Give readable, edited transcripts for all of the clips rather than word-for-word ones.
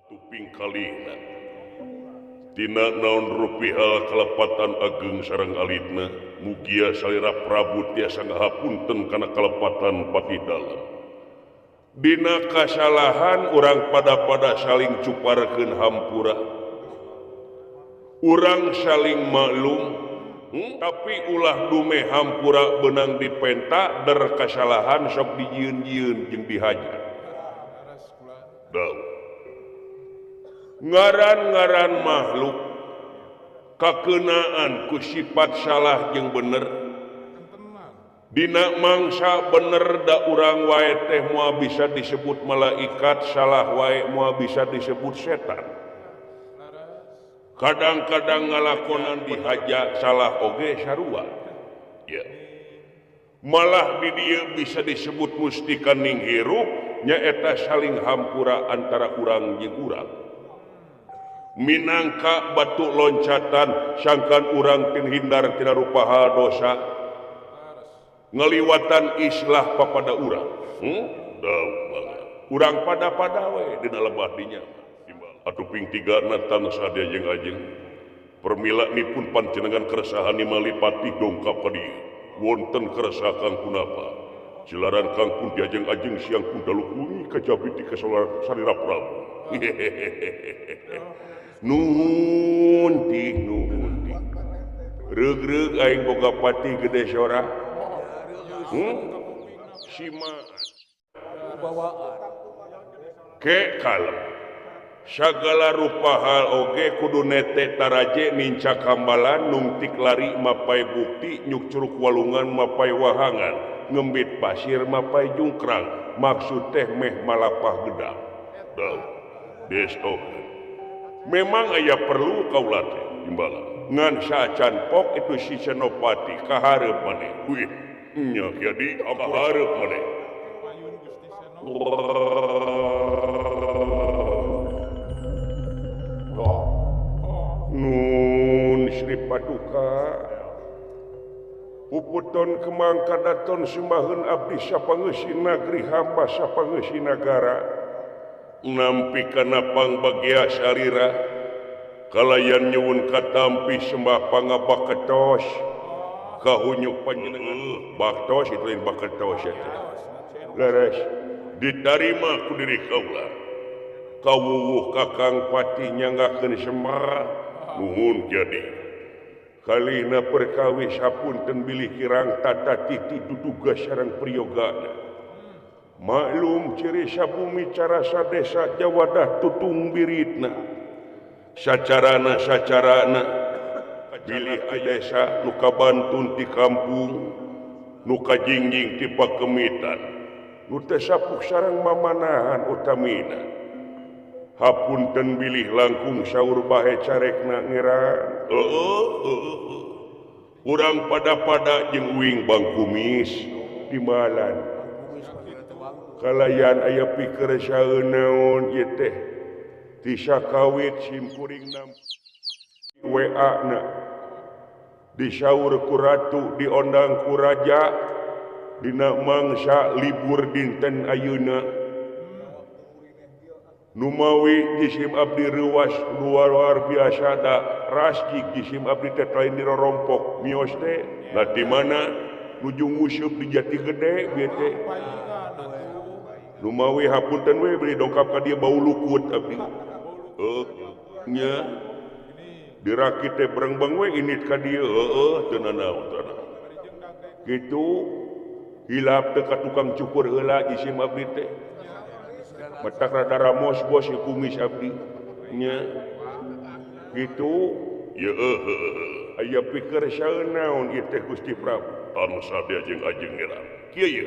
Tuping kalihna Tina naon rupi hal kalepatan ageng sareng alitna mugia salira Prabu tiasa ngahapunten kana kalepatan patih dalem. Dina kasalahan urang pada-pada saling cuparkeun hampura. Urang saling maklum, tapi ulah dume hampura beunang dipenta der kasalahan sok dijieun-jieun jeung dihaja. Ngaran-ngaran makhluk kakenaan ku sifat salah jeung bener. Dina mangsa bener da urang wae teh moal bisa disebut malaikat, salah wae moal bisa disebut setan. Kadang-kadang ngalakonan dihaja salah oge sarua. Ya. Malah di dieu bisa disebut mustika ning hirup nyaeta saling hampura antara urang jeung urang. Minangka batu loncatan sangkan urang tinhindar tina rupa hal dosa ngaliwatan islah papada urang. Urang pada-pada we dina lebah dinya. Atuh ping tiga natan sadia jeung ajeng. Permila nipun panjenengan keresahan malipati dongkap ka dieu. Wonten keresahan punapa? Jelaran kangkung diajeng ajeng siang pun dalu kuwi kajabi di kesolar salira Prabu. Nuhun ti nuhun ti. Reug-reug aing boga pati gede sora. Sima ke kalem. Sagala rupa hal oge kudu nete taraje nincak hambalan nungtik lari mapai bukti nyuk curug walungan mapai wahangan ngembit pasir mapai jungkrang maksud teh meh malapah gedang. Besok memang aya perlu kaula teh timbala ngan saacan pok itu si Senopati kahareup maneh. Wih nya jadi kahareup maneh. Nun Sri Paduka Puputon kemang kadaton sembaheun abdi sapangeusi nagri hamba sapangeusi nagara nampi kana pangbagea salira kalayan nyuwun katampi sembah pangabaketos kahunyuk panjenengan baktos itu lain baketos eta leres ditarima ku diri kaula kawuwuh kakang patih nyanggakeun semar nuhun jadi kalina perkawis hapunten bilih kirang tata titi duduga sareng priyogana maklum ciri sabumi carasa desa jawadah tutung biritna sacarana sacarana bilih desa nu kabantun ti kampung nu kajingjing ti pakemitan nu teu sapuk sareng mamanahan utamina hapunten bilih langkung saur bahe carekna ngeran. Urang pada-pada jeung uing bangkumis di malan kalayan aya pikeresaeun naon ieu teh ti sakawit simkuring nam WA na disaur ku ratu diondang ku raja dina mangsa libur dinten ayeuna Numawi jisim abdi reuwas luar biasa da rasjik jisim abdi teh lain dirorompok mios teh lah di mana nuju nguseup di Jati Gede bieu teh Numawi hapunten we beli dongkap ka dieu bau lukut abdi nya dirakit teh berengbeng we init ka dieu heueuh teu nanaon teu kitu hilap teh ka tukang cukur heula jisim abdi teh matak rada ramos bos kumis abdi nya gitu ya aya pikir saeun naon ieu teh Gusti Prabu tansah diajeng ajeng ngeran kieu ye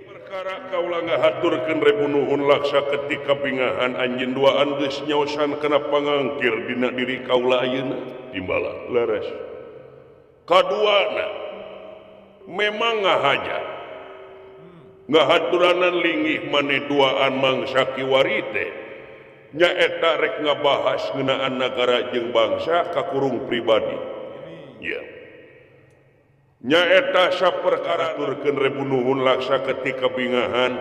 perkara kaula ngahaturkeun rebu nuhun laksa ketika bingahan anjeun duaan geus nyaosan kana pangangkir dina diri kaula ayeuna timbala leres kaduana memang ngahaja ngahaturanan linggih maneh duaan mangsa kiwari teh nyaeta rek ngabahas ngeunaan nagara jeung bangsa kakurung pribadi. Ya. Nyaeta saperkara aturkeun rebu nuhun laksa ketika bingahan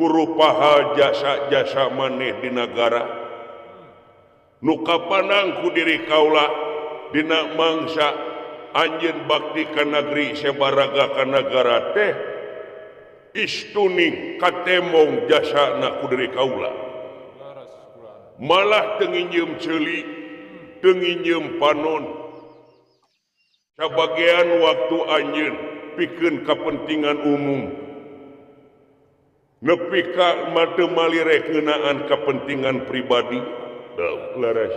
kurupaha jasa-jasa maneh di nagara. Nu kapanang ku diri kaula dina mangsa anjeun bakti ka nagri sabaraga ka nagara teh istuning katemong jasana ku diri kaula. Malah teu nginjeum ceuli, teu nginjeum panon. Sabagian waktu anjeun pikeun kapentingan umum. Nepi ka mate malirek ngeunaan kepentingan pribadi. Leres.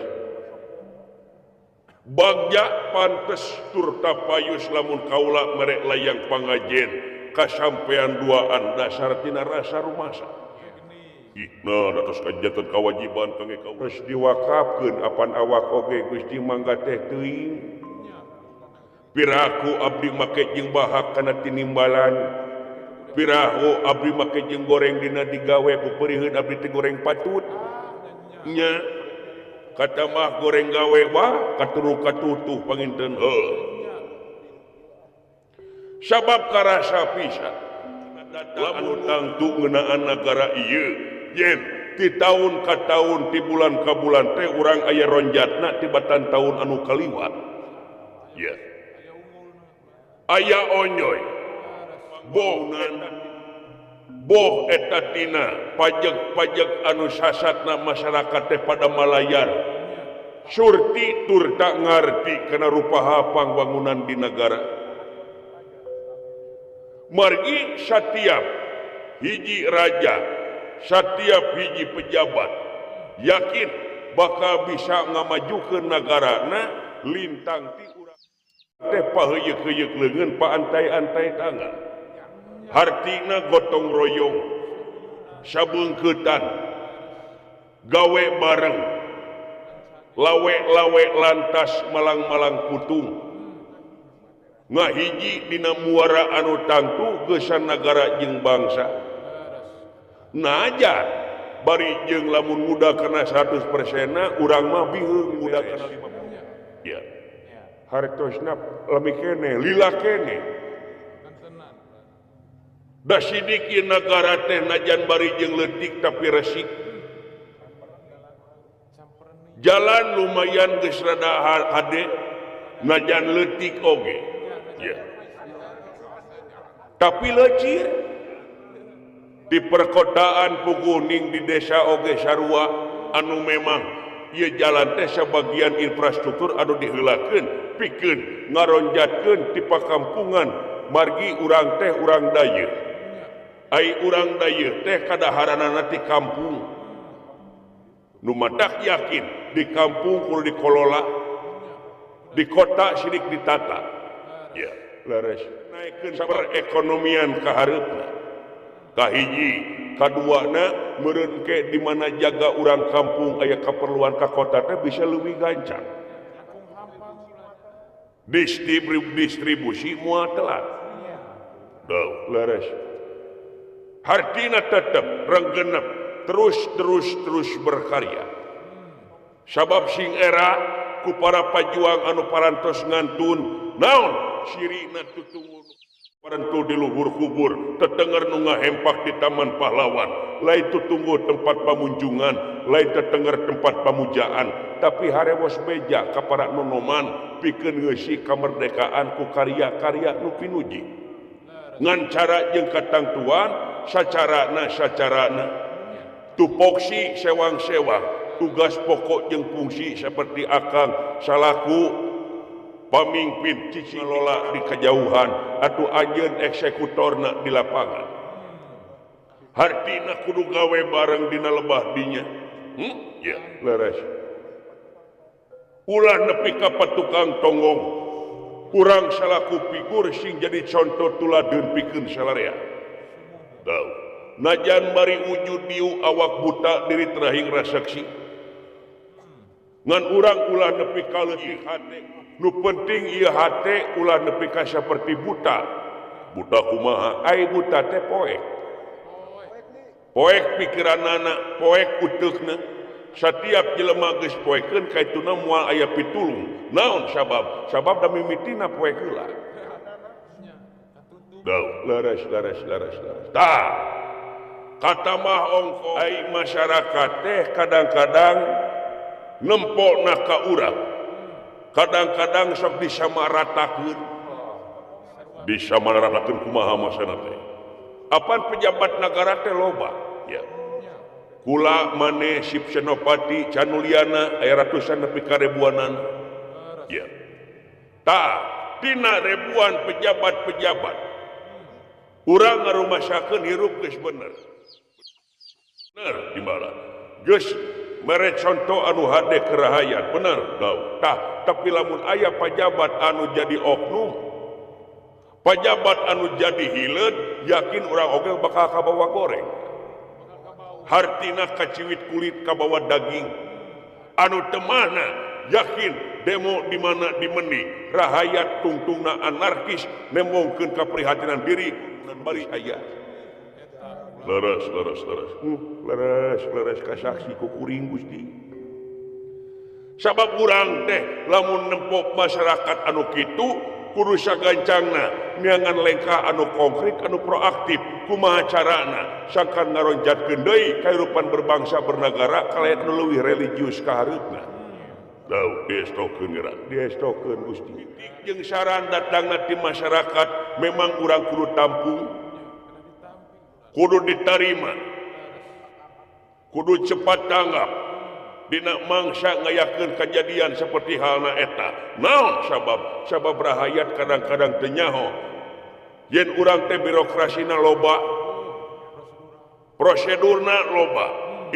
Bagja pantes turta payus lamun kaula merek layang pangajen kasampean duaan dasar tina rasa rumasa. Nah, atas kajatan kewajiban kangge kaula. Geus diwakafkeun apan awak oge Gusti mangga teh teuing. Piraku abdi make jeung bahak kana tinimbalan. Piraku abdi make jeung goreng dina digawe puperiheun abdi teh goreng patut. Nya kata mah goreng gawe wah katuru katutuh panginten heuh. Sabab karasa pisan lamun tangtu ngeunaan nagara ieu yen ti taun ka taun ti bulan ka bulan teh urang aya ronjatna tibatan taun anu kaliwat. Ya. Aya onyoy boh boh eta tina pajak-pajak anu sasatna masyarakat teh pada malayar surti tur tak ngarti kana rupa hapang bangunan di negara. Margi setiap hiji raja, setiap hiji pejabat yakin bakal bisa ngamajukeun nagarana lintang ti urang teh paheuyeuh-heuyeuk leungeun paantai-antai tangan. Hartina gotong royong, sabeungkeutan, gawe bareng, lawe-lawe lantas malang-malang putung, ngahiji dina muara anu tangtu geusan nagara jeung bangsa. Najan bari jeung lamun muda kana 100% urang mah biheung muda kana 50. Ya. Hartosna lami keneh, lila keneh. Da sidik ieu nagara teh najan bari jeung leutik tapi resik. Jalan lumayan geus rada hade najan leutik oge. Ya. Tapi leucir di perkotaan puguning di desa oge sarua anu memang ieu jalan teh sabagian infrastruktur anu diheulakeun pikeun ngaronjatkeun ti pakampungan margi urang teh urang dayeuh. Ai urang dayeuh teh kadaharanana ti kampung. Nu matak yakin di kampung kudu dikelola, di kota sidik ditata. Ya, leres. Naikeun perekonomian ka hareupna. Kahiji, kaduana meureun ke di mana jaga urang kampung aya kaperluan ka kota teh bisa leuwih gancang. Distribusi moal telat. Duh, leres. Hartina tetep renggenep terus terus terus berkarya. Sabab sing era ku para pajuang anu parantos ngantun naon sirina tutunggu parantu di luhur kubur tetenger nu ngahempak di taman pahlawan lain tutunggu tempat pamunjungan lain tetenger tempat pamujaan tapi harewos beja ka para nonoman pikeun ngeusi kamerdekaan ku karya-karya nu pinuji ngan cara jeung katangtuan sacarana sacarana tupoksi sewang-sewang tugas pokok jeung fungsi seperti akang salaku pamimpin cici ngelola di kejauhan atau anjeun eksekutorna di lapangan. Hartina kudu gawe bareng dina lebah dinya. Ya, leres. Ulah nepi ka patukang tonggong. Kurang salaku figur sing jadi contoh tuladeun pikeun salarea. Tau. Najan bari wujud diu awak buta diri terahing rasaksi. Ngan urang ulah nepi ka leutik hate. Nu penting ieu hate ulah nepi ka saperti buta. Buta kumaha? Ai buta teh poek. Poek pikiranana, poek uteukna. Setiap jelema geus poekeun kaituna moal aya pitulung. Naon sabab? Sabab da mimitina poek heula. Duh, leres leres leres leres. Tah. Kata mah ongko ai masyarakat teh kadang-kadang Nempokna ka urang kadang-kadang sok disamaratakeun. Disamaratakeun kumaha masana teh? Apan pejabat nagara teh loba ya. Kula maneh Sip Senopati Canuliana aya ratusan nepi ka ribuanan ya. Tah tina ribuan pejabat-pejabat urang ngarumasakeun hirup geus bener. Bener timbalan. Geus mere contoh anu hade kerahayat bener tau. Tah tapi lamun aya pajabat anu jadi oknum, pajabat anu jadi hileud, yakin urang oge bakal kabawa goreng. Hartina kaciwit kulit kabawa daging. Anu temana yakin demo di mana dimeni rahayat tungtungna anarkis nemongkeun kaprihatinan diri bari aya. Leres leres leres. Leres leres kasaksi ku kuring Gusti. Sabab urang teh lamun nempok masyarakat anu kitu kudu sagancangna neangan lengkah anu konkret anu proaktif kumaha carana sangkan ngaronjatkeun deui kahirupan berbangsa bernegara kalayan anu leuwih religius ka hareupna. Dau diestokeun geura diestokeun Gusti. Jeung saran datangna ti masyarakat memang urang kudu tampung, kudu ditarima, kudu cepat tanggap dina mangsa ngayakeun kejadian seperti halna eta. Naon sabab? Sabab rahayat kadang-kadang teu nyaho yen urang teh birokrasina loba, prosedurna loba,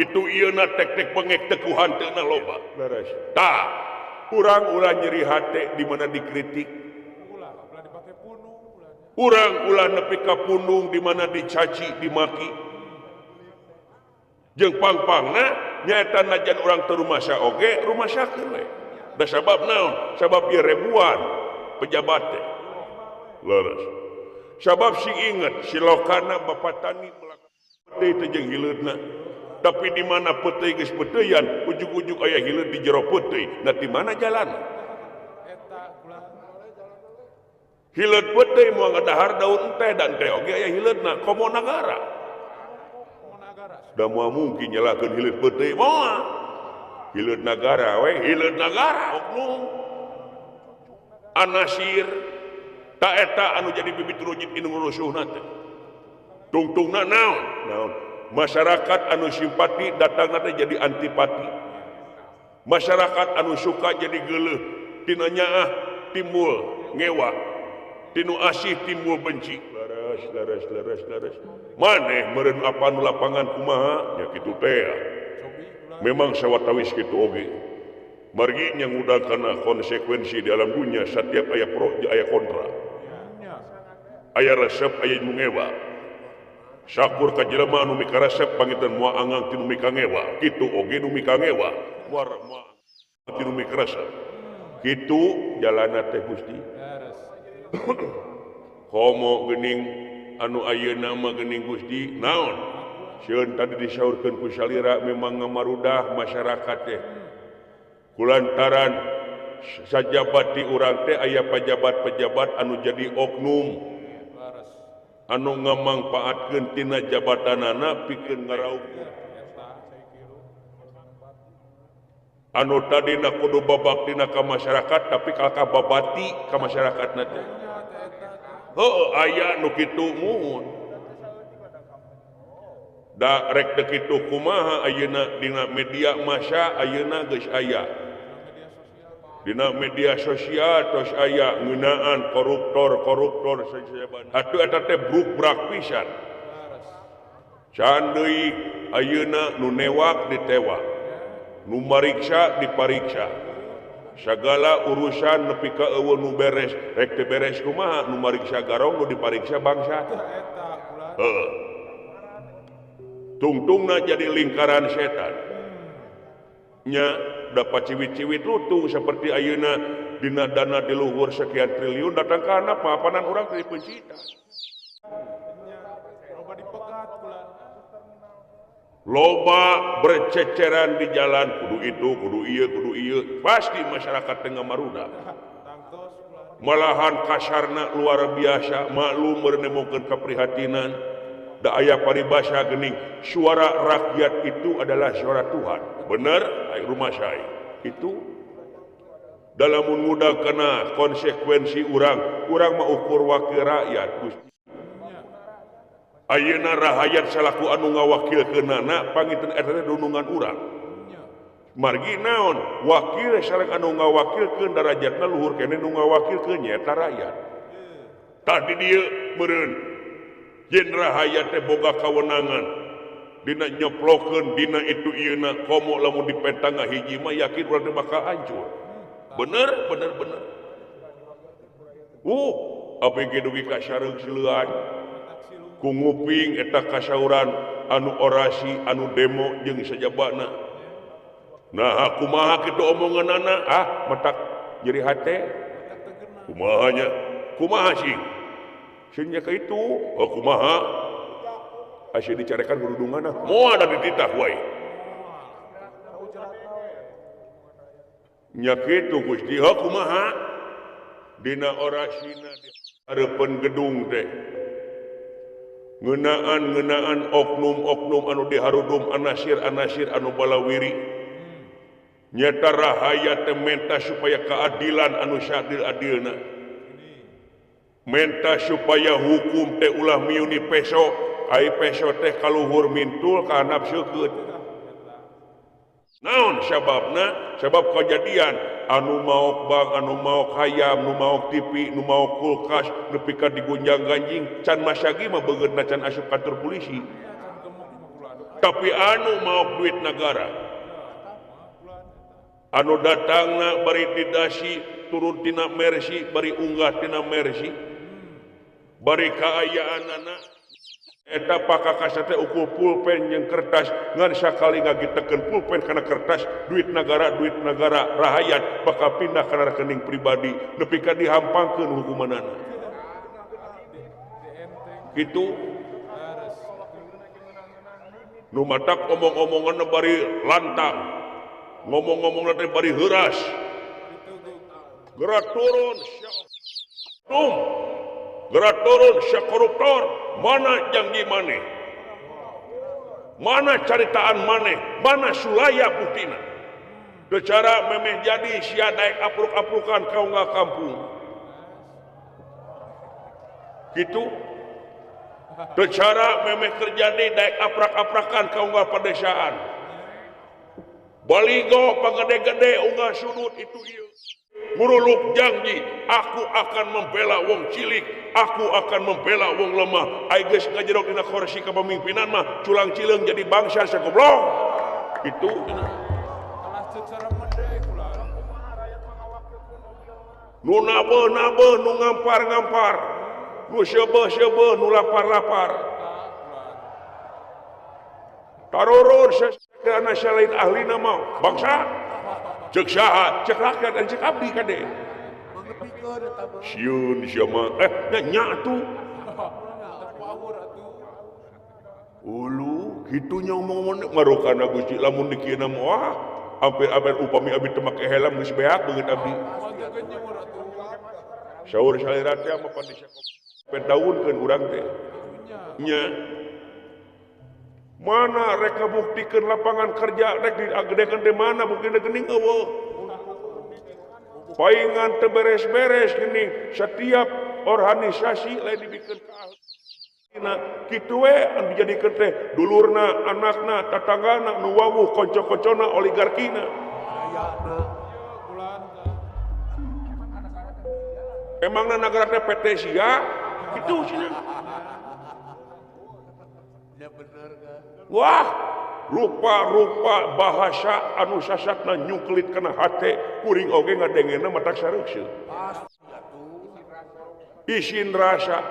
itu ieuna tek-tek bengek teu hanteuna loba. Leres. Tah, urang ulah nyeri hate di mana dikritik. Urang ulah nepi ka pundung di mana dicaci, dimaki. Jeung pangpangna nyaeta najan urang teu rumasa oge, rumasakeun we. Da sabab naon? Sabab ieu ribuan pejabat teh. Leres. Sabab sing inget silokana bapak tani melakukan teh jeung hileudna. Tapi di mana peuteuy geus peuteuyan, ujug-ujug aya hileud di jero peuteuy. Nah di mana jalan? Hileud peuteuy moal ngadahar daun teh dan teh oge aya hileudna komo nagara. Da moal mungkin nyalakeun hileud peuteuy moal. Hileud nagara we, hileud nagara oknum. Anasir ta eta anu jadi bibit rujit inung rusuhna teh. Tungtungna naon? Naon? Masyarakat anu simpati datangna teh jadi antipati. Masyarakat anu suka jadi geuleuh, tina nyaah timbul ngewa, tinu asih timbul benci. Leres leres leres leres. Maneh meureun apa nu lapangan kumaha nya kitu teh. Memang sawatawis kitu oge. Margi nya ngundang kana konsekuensi di alam dunia setiap aya pro aya kontra. Aya resep aya nu ngewa. Sakur ka jelema anu mikaresep panginten moal angang tinu mikangewa, kitu oge nu mikangewa, moal tinu mikaresep. Kitu jalana teh Gusti. Komo geuning anu ayeuna mah geuning Gusti naon? Sieun tadi disaurkeun ku salira memang ngamarudah masyarakat teh. Kulantaran sajabat di urang teh aya pajabat-pejabat anu jadi oknum. Anu ngamangpaatkeun tina jabatanana pikeun ngaraup. Anu tadina kudu babaktina ka masyarakat tapi kalakah babati ka masyarakatna teh. Heuh aya nu kitu muhun. Da rek teu kitu kumaha ayeuna dina media massa ayeuna geus aya. Dina media sosial tos aya ngeunaan koruptor-koruptor sajaban. Atuh eta teh bruk-brak pisan. Can deui ayeuna nu newak ditewak, nu mariksa dipariksa. Sagala urusan nepi ka eueuh nu beres, rek teu beres kumaha nu mariksa garong nu dipariksa bangsa. Heuh. Tungtungna jadi lingkaran setan. Nya dapat ciwit-ciwit lutung seperti ayeuna dina dana di luhur sekian triliun datang ka apa apanan urang teh dipencita. Loba berceceran di jalan kudu itu kudu ieu pasti masyarakat tengah maruda. Malahan kasarna luar biasa maklum meurnemokeun kaprihatinan. Da aya paribasa geuning suara rakyat itu adalah suara Tuhan. Bener? Ai rumah saya. Itu dalam ngudag kana konsekuensi urang, urang mah ukur wakil rakyat Gusti. Ayeuna rahayat salaku anu ngawakilkeunana panginten eta teh dunungan urang. Margi naon wakil sareng anu ngawakilkeun darajatna luhur keneh nu ngawakilkeun nyaeta rakyat. Tadi dieu meureun yen rahayat teh boga kawenangan dina nyoplokeun dina itu ieuna komo lamun dipentang ngahiji mah yakin urang teh bakal hancur. Bener bener bener. Abg dugi ka sareung sileuan ku nguping eta kasauran anu orasi anu demo jeung sajabana. Nah kumaha kitu omonganana ah matak nyeri hate kumaha nya kumaha sing sing nya ka itu oh kumaha asih dicarekan gurudunganna moal da dititah wae nya kitu Gusti heuh kumaha dina orasina di hareupeun gedung teh ngeunaan-ngeunaan oknum-oknum anu diharudum anasir-anasir anu balawiri nyata rahayat teh menta supaya keadilan anu sadil-adilna menta supaya hukum teh ulah miuni peso ai peso teh kaluhur mintul ka handap seukeut naon sababna sabab kejadian anu maok bang anu maok hayam nu maok TV nu maok kulkas nepi ka digonjang-ganjing can masagi mah beungeutna can asup kantor polisi tapi anu maok duit nagara anu datangna bari didasi turun tina Mercy bari unggah tina Mercy bari kaayaanana eta pakakasa teh ukur pulpen jeung kertas ngan sakali ngagitekeun pulpen kana kertas duit nagara rahayat bakal pindah kana rekening pribadi nepi ka dihampangkeun hukumanana kitu nu matak omong-omonganna bari lantang ngomong-ngomongna teh bari heuras geura turun tum geura turun sia koruptor mana janji maneh mana caritaan maneh mana sulaya buktina secara memeh jadi sia daek apruk-aprukan kau nggak kampung gitu secara memeh terjadi daek aprak-aprakan kau nggak pedesaan baligo pagede-gede unggah sudut itu ieu nguruluk janji aku akan membela wong cilik aku akan membela wong lemah ai geus ngajerok dina kursi kepemimpinan mah culang cileung jadi bangsa sagoblok itu nu nabeuh-nabeuh nu ngampar-ngampar nu seubeuh-seubeuh nu lapar-lapar tarurun sasana lain ahlina mah bangsa cek saha cek rakyat dan cek abdi kade sieun sia mah nya atuh ulu kitu nya omong-omong marukana Gusti lamun dikieuna mah wah hampir-hampir upami abdi teu make helm geus beak beungeut abdi saur salira teh mah pandisa pentaunkeun urang teh nya mana rek ngabuktikeun lapangan kerja rek diagedekeun di mana buktina geuning eueuh paingan teu beres-beres geuning setiap organisasi lain dibikeun ka ahlina kitu we anu dijadikeun teh dulurna anakna tatanggana nu wawuh konco-koncona oligarkina emangna nagara teh PT sia kitu cenah. Wah rupa-rupa bahasa anu sasatna nyungkelit kana hate kuring oge ngadengena matak sareukseut isin rasa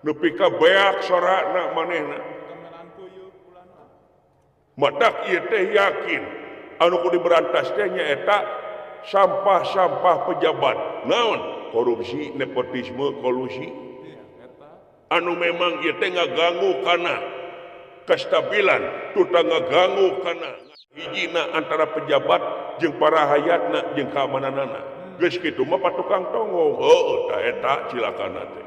nepi ka beak sorana manehna matak ieu teh yakin anu kudu diberantas teh nyaeta sampah-sampah pejabat naon korupsi nepotisme kolusi anu memang ieu teh ngaganggu kana kestabilan tuta ngaganggu kana hijina antara pejabat jeung para hayatna jeung keamananana geus kitu mah patukang tonggong heueuh ta eta cilakana teh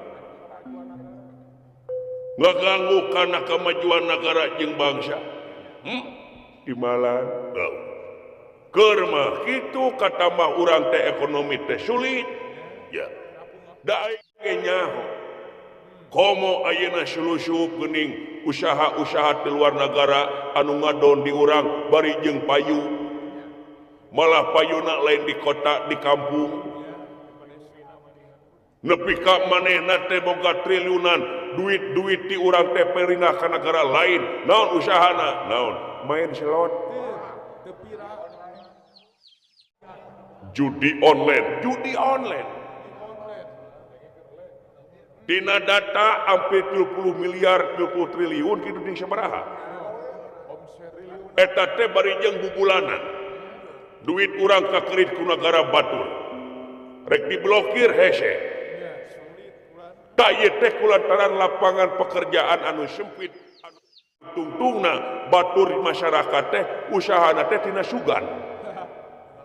ngaganggu kana kemajuan negara jeung bangsa dimalan Keur mah kitu katambah urang teh ekonomi teh sulit. Ya. Da aing nyaho. Komo ayeuna sulusup geuning usaha-usaha di luar negara anu ngadon di urang bari jeung payu. Malah payuna lain di kota di kampung. Nepi ka manehna teh boga triliunan duit-duit di urang teh perinah ka negara lain. Naon usahana? Naon? Main slot. Judi online, judi online. Dina data hampir 30 miliar, 30 triliun kitu ding sabaraha. Eta teh bari jeung bubulanan. Duit urang kakerit ku nagara batur. Rek diblokir hese. Tak ieu teh kulantaran lapangan pekerjaan anu sempit anu tungtungna batur masyarakat teh usahana teh tina sugan.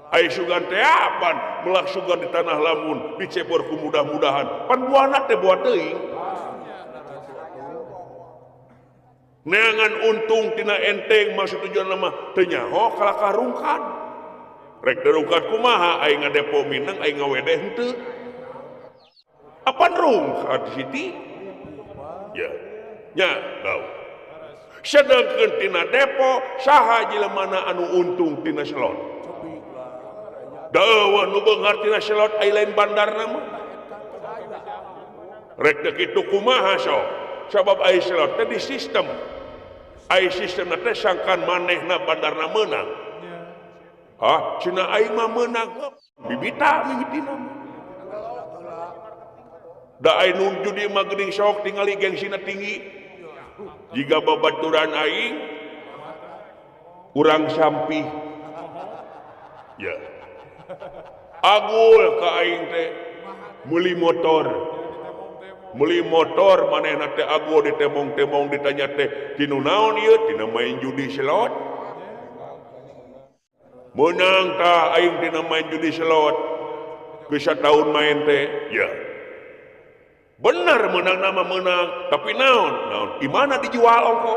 Ai sugan teh apaan melak sugan di tanah lamun dicebor ku mudah-mudahan pan buahna teh buah teuing. Neangan untung tina enteng maksud tujuan mah teu nyaho kalakah rungkad. Rek derungkat kumaha aing ngadepo mineng aing ngawedeh henteu. Apan rungkad Siti? Ya. Nya tau. Sedangkeun tina depo saha jelemana anu untung tina slot. Dawa nu beunghar tina slot ai lain bandarna mah. Rek teu kitu kumaha sok? Sabab ai slot teh di sistem. Ai sistemna teh sangkan manehna bandarna meunang. Ah, cenah aing mah meunang bibita mimitina. Da ai nu judi mah geuning sok tingali gengsina tinggi. Jiga babaturan aing urang sampih. Ya. Agul ka aing teh meuli motor. Meuli motor manehna teh agul ditemong-temong ditanya teh tinu naon ieu tina main judi slot. Menang tah aing tina main judi slot. Geus sataun main teh. Ya. Benar menang nama menang, tapi naon? Naon? Di mana dijual ongko?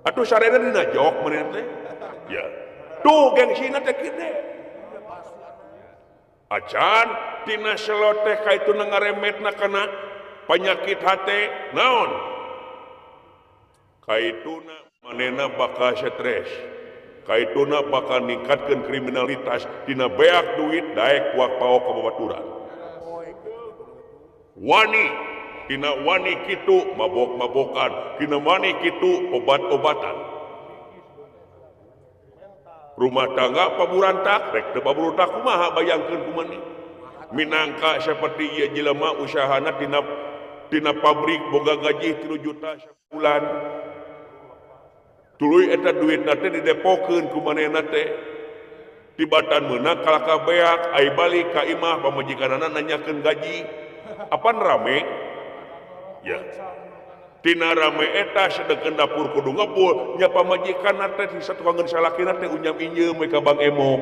Atuh sarena dina jok manehna teh. Ya. Tuh gengsina teh gede. Acan tina slot teh kaituna ngaremetna kana penyakit hate naon? Kaituna manehna bakal stres. Kaituna bakal ningkatkeun kriminalitas tina beak duit daek kuak paok ka babaturan. Wani tina wani kitu mabok-mabokan, tina wani kitu obat-obatan. Rumah tangga paburantak, rek teu paburantak kumaha bayangkeun kumaha. Minangka seperti ieu jelema usahana tina pabrik boga gaji 3 juta sabulan. Tuluy eta duitna teh didepokeun ku manehna teh. Tibatan meunang kalakah beak, ai balik ka imah pamajikanana nanyakeun gaji. Apan rame? Ya. Tina rame eta sedengkeun dapur kudu ngebul, nya pamajikanna teh di satuangeun salakina teh unyam inyeum we ka Bang Emo.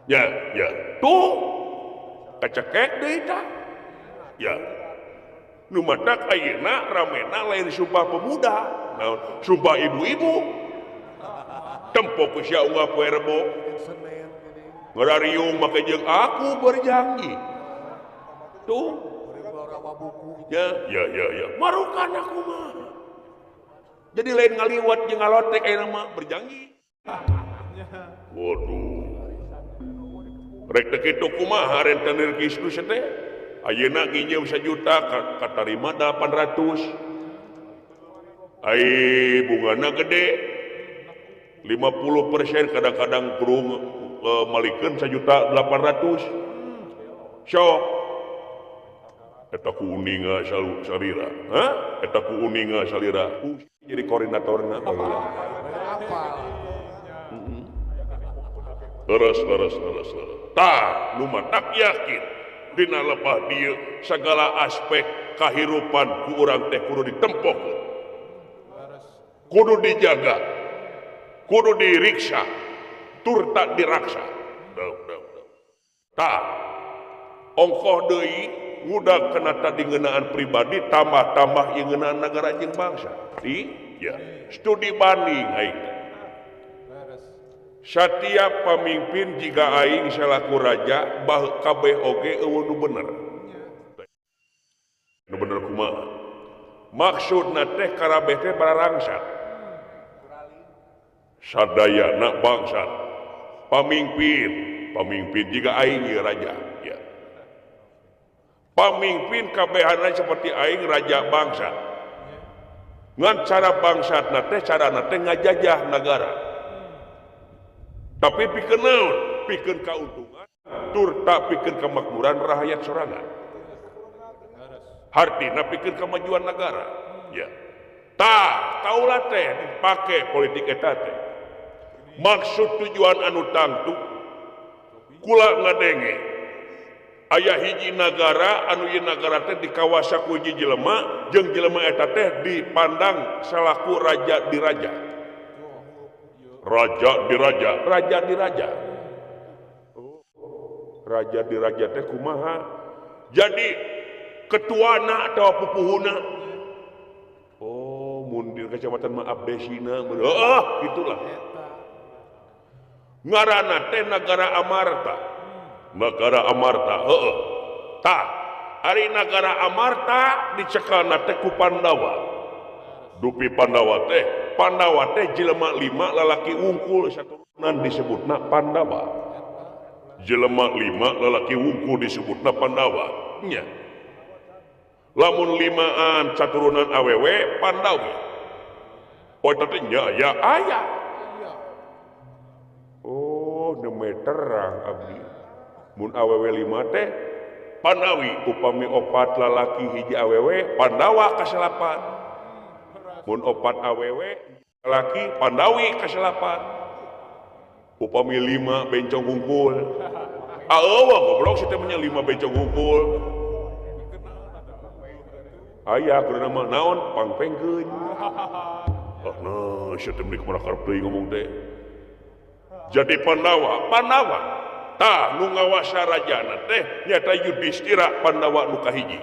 Ya, ya. Tuh kacekek deui tah. Ya. Nu matak ayeuna ramena lain sumpah pemuda, naon sumpah ibu-ibu. Tempo ku sia unggal poe Rebo. Ngarariung make jeung aku berjanji. Tuh. Ya, ya, ya, ya. Marukan aku mah. Jadi lain ngaliwat jeung ngalotek ayeuna mah berjanji. Waduh. Rek teh kitu kumaha rentenir kistus teh? Ayeuna nginjeum 1 juta katarima 800. Ai bungana gede 50% kadang-kadang kurung malikeun 1.800.000. Sok eta ku uninga salira. Hah? Eta ku uninga salira. Jadi koordinatorna baheula. Terus terus terus terus. Tah nu matak yakin dina lebah dieu segala aspek kahirupan ku urang teh kudu ditempokeun. Kudu dijaga. Kudu diriksa. Tur tak diraksa. Tah ongkoh deui ngudag kana tadi ngeunaan pribadi tambah-tambah ieu ngeunaan nagara jeung bangsa. Di ya studi banding aing. Setiap pemimpin jika aing selaku raja bah kabeh oge eueuh nu bener. Nu bener kumaha? Maksudna teh karabeh teh bararangsat. Sadayana bangsat. Pamimpin, pamimpin jika aing ieu raja ya. Pamimpin kabehanna seperti aing raja bangsa. Ngan cara bangsatna teh carana teh ngajajah nagara. Tapi pikeun naon? Pikeun kauntungan turta pikeun kemakmuran rakyat sorangan. Hartina pikeun kemajuan negara. Ya. Tah, kaula teh dipake politik eta teh. Maksud tujuan anu tangtu kula ngadenge aya hiji nagara anu ieu nagara teh dikawasa ku hiji jelema jeung jelema eta teh dipandang salaku raja diraja. Raja diraja, raja diraja. Raja diraja teh kumaha? Jadi ketuana atau pupuhuna. Oh, mundir kecamatan mah abdesina. Oh, gitulah. Ngaranna teh nagara Amarta. Nagara Amarta, heeh. Tah, ari nagara Amarta dicekalna teh ku Pandawa. Dupi Pandawa teh jelema 5 lalaki wungkul saturunan disebutna Pandawa. Jelema 5 lalaki wungkul disebutna Pandawa. Nya. Lamun 5an saturunan awewe Pandawi. Oh eta teh nya ya aya. Oh, neme terang abdi. Mun awewe 5 teh Pandawi, upami 4 lalaki hiji awewe Pandawa kasalapan. Mun 4 awewe laki Pandawi kasalapan. Upami 5 bencong hungkul. Aeueuh goblok si teh nya 5 bencong hungkul. Aya kudu mah naon pangpengkeun. Ah nah si teh meuni kumaha karep deui ngomong teh. Jadi Pandawa, Pandawa. Tah nu ngawasa rajana teh nyata Yudhistira Pandawa nu kahiji.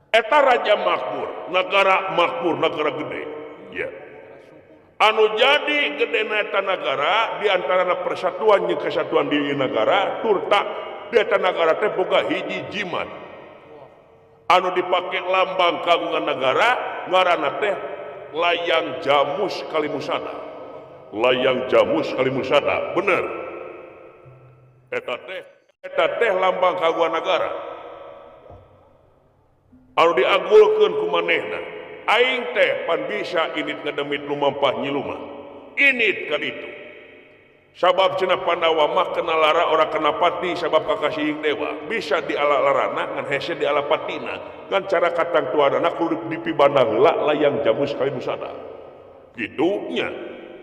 Eta raja makmur, nagara makmur, nagara gede. Ya. Anu jadi gedena eta nagara diantarana persatuan jeung kesatuan di nagara turta di eta nagara teh boga hiji jimat. Anu dipake lambang kagungan nagara ngaranna teh layang jamus kalimusada. Layang jamus kalimusada, bener. Eta teh lambang kagungan nagara. Anu diagulkeun ku manehna. Aing teh pan bisa init ngedemit lumampah nyiluma. Init ka ditu. Sabab cenah Pandawa mah kena lara ora kena pati sabab kakasihing dewa. Bisa diala larana ngan hese diala patina. Ngan cara katangtuanana kudu dipibanda heula layang jamus kalimusada. Kitu nya.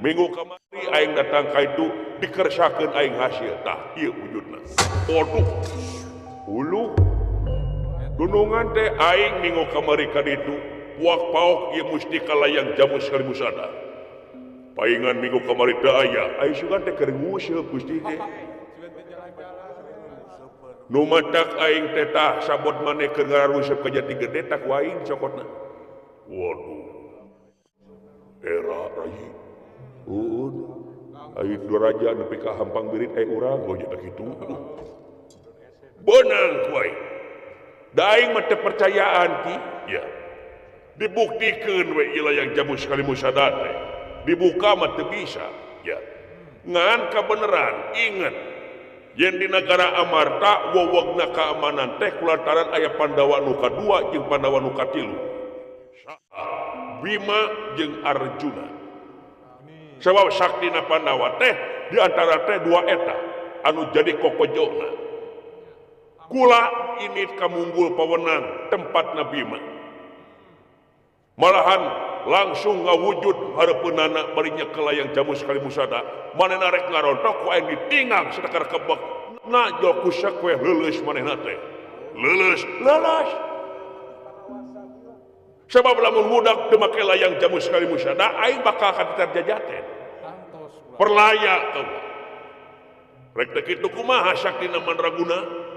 Minggu kamari aing datang ka itu dikersakeun aing hasil. Tah ieu wujudna. Waduh. Ulu dunungan teh aing minggu kamari ka ditu puak paok ieu mustika layang jamus kalimusada. Paingan minggu kamari teu aya, aing sugan teh keur nguseup Gusti teh. Nu matak aing teh tah sabot maneh keur ngaruseup ka Jati Gede tah ku aing cokotna. Waduh. Era rai. Uun. Aing dua raja nepi ka hampang birit ai urang gonya teh kitu. Beunang ku aing. Da aing mah teu percayaan ki, ya. Dibuktikeun we ieu layang jamus kalimusada teh. Dibuka mah teu bisa, ya. Ngan kabeneran inget yen di nagara Amarta wowogna keamanan teh kulantaran aya Pandawa nu kadua jeung Pandawa nu katilu. Bima jeung Arjuna. Sabab saktina Pandawa teh di antara teh dua eta anu jadi kokojona. Kula ini kamunggul pawenang tempatna Bima. Malahan langsung ngawujud hareupeunana bari nyekel layang jamus kalimusada. Manehna rek ngarontok ku aing ditinggang sadakar kebek. Na jol kusak we leuleus manehna teh. Leuleus, leuleus. Sabab lamun budak teu make layang jamus kalimusada aing bakal katitar jajaten. Perlaya teu. Rek teh kitu kumaha saktina mandraguna?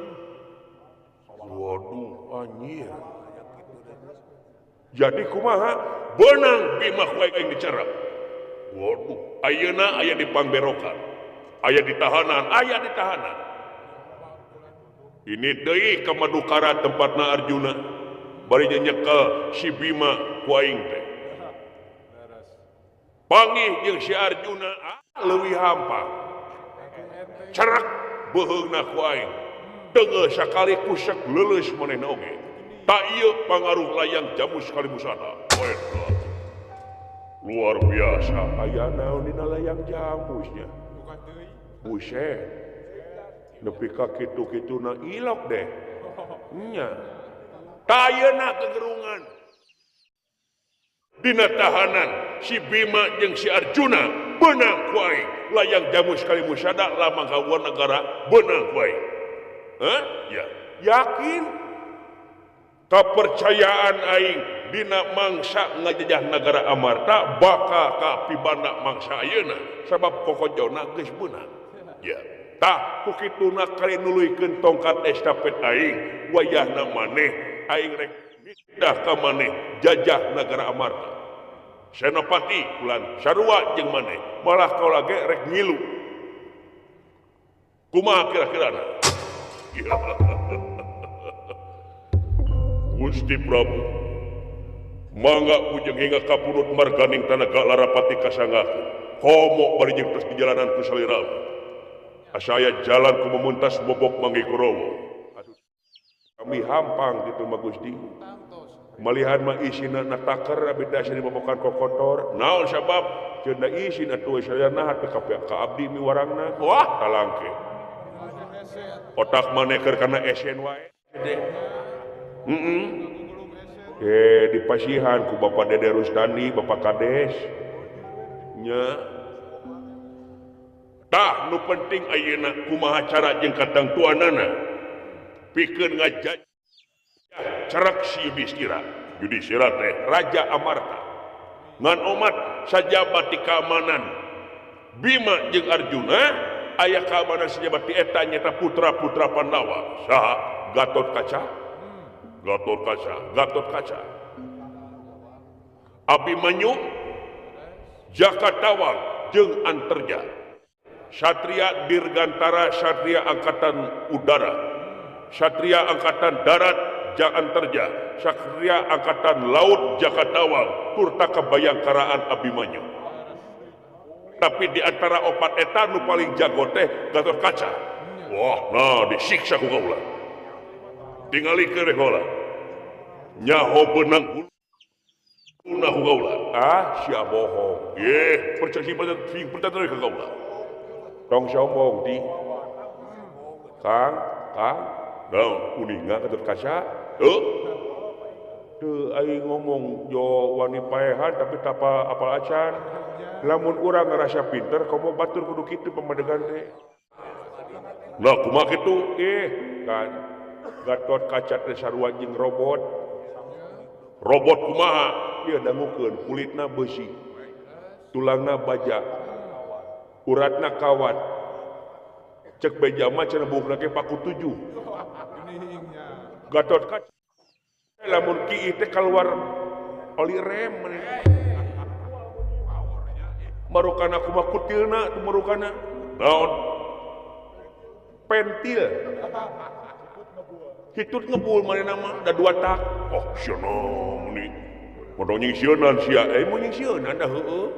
Waduh, anjir. Jadi kumaha beunang Bima ku aing dicerek. Waduh, ayeuna aya di pangberokan. Aya di tahanan, aya di tahanan. Ini deui ka Madukara tempatna Arjuna. Bari nyekel si Bima ku aing teh. Panggih jeung si Arjuna leuwih hampang. Cerek beuheungna ku aing. Deungeuh sakali kusek leuleus manehna oge. Tak ieu pangaruh layang jamus kalimusada. Luar biasa aya naon dina layang jamusnya. Buset. Nepi ka kitu-kituna ilok deh. Nya. Ta ayeuna kegerungan. Dina tahanan si Bima jeung si Arjuna beunang ku aing. Layang jamus kalimusada lamang kawan negara beunang ku aing. Hah? Ya. Yakin kepercayaan aing dina mangsa ngajajah negara Amarta bakal kapibanda mangsa ayeuna sabab kokojona geus beunang. Ya. Tah ku kituna kali nuluykeun tongkat estafet aing wayahna maneh aing rek pindah ka maneh jajah negara Amarta. Senopati ulan sarua jeung maneh malah kaula ge rek ngilu. Kumaha kira-kirana? Ya. Gusti Prabu mangga ujung hingga kapurut marganing tanaga larapati kasanggakeun komo bari jeung tos di jalanan ku saliramu asa aya jalan ku memuntas bobok manggi Kurawa. Kami hampang kitu mah Gusti malihan mah isina nataker abdi teh asa dibobokan kokotor naon sabab cenah isin atuh sadayana teu ka abdi miwarangna wah talangke otak maneh keur kana esen wae. Dipasihan ku Bapak Dede Rustandi, Bapak Kades. Nya. Tah nu penting ayeuna kumaha cara jeung katangtuanana. Pikeun ngajajah cerek si Yudhistira. Yudhistira teh Raja Amarta. Ngan omat sajabat di keamanan Bima jeung Arjuna aya keamanan sajabat di eta nyata putra-putra Pandawa. Saha? Gatot Kaca. Gatot Kaca, Gatot Kaca. Abimanyu, Jaka Tawang jeung Anterja. Satria Dirgantara, Satria Angkatan Udara. Satria Angkatan Darat Jaka Anterja, Satria Angkatan Laut Jaka Tawang, turta kebayangkaraan Abimanyu. Tapi di antara opat eta nu paling jago teh Gatot Kaca. Wah, nah disiksa ku kaula. Tingali ke heula. Nyaho beunang huluna ku kaula. Ah, sia bohong. Ye, percaya sing percaya ka kaula. Tong sombong di. Kang, Kang, naon uninga Gatot Kaca? Heuh. Teu aing ngomong jo wani paehan tapi tapa apal acan. Lamun urang ngerasa pinter komo batur kudu kitu pamadegan teh. Lah kumaha kitu? Kan Gatot Kaca teh sarua jeung robot. Robot kumaha? Ieu dangukeun kulitna beusi. Tulangna baja. Uratna kawat. Cek beja mah cenah buukna ge paku 7. Gatot Kaca lamun kieu teh kaluar oli rem. Marukana kumaha kutilna tu marukana. Naon? Pentil. Hitut ngebul manehna mah da dua tak. Oh sieuna meni. Modo nyingsieunan sia. Mun nyingsieunan da heueuh.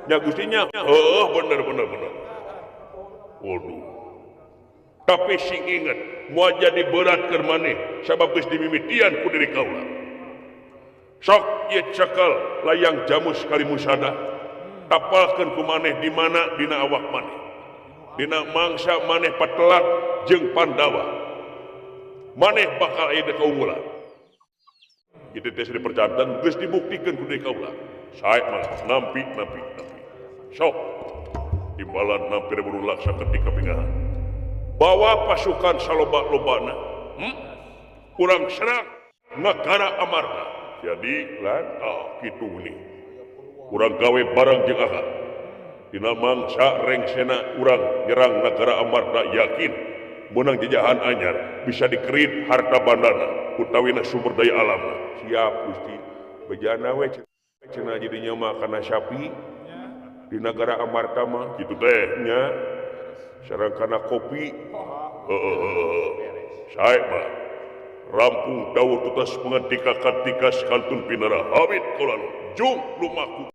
Nya Gusti nya heueuh bener bener bener. Waduh. Tapi sing inget moal jadi berat keur maneh sabab geus dimimitian ku diri kaula. Sok ieu cekel layang jamus kalimusada. Tapalkeun ku maneh di mana dina awak maneh. Dina mangsa maneh patelak jeung Pandawa. Maneh bakal aya keunggulan. Itu teh dipercantan geus dibuktikeun ku deui kaula. Sae mah nampi nampi nampi. Sok timbalan nampi buru laksa ketika pingahan. Bawa pasukan saloba-lobana. Urang serang negara Amarta. Jadi lan ah kitu nih. Urang gawe barang jeung akal. Dina mangsa rengsena urang nyerang negara Amarta yakin menang jajahan anyar bisa dikerit harta bandana utawina sumber daya alamna. Siap Gusti. Bejana we cenah jadinya mah kana sapi di negara Amarta mah kitu teh nya. Sareng kana kopi. Heeh. Sae mah rampung dawuh tutas pengantika katikas kantun pinara Hamid kolano jung lumaku.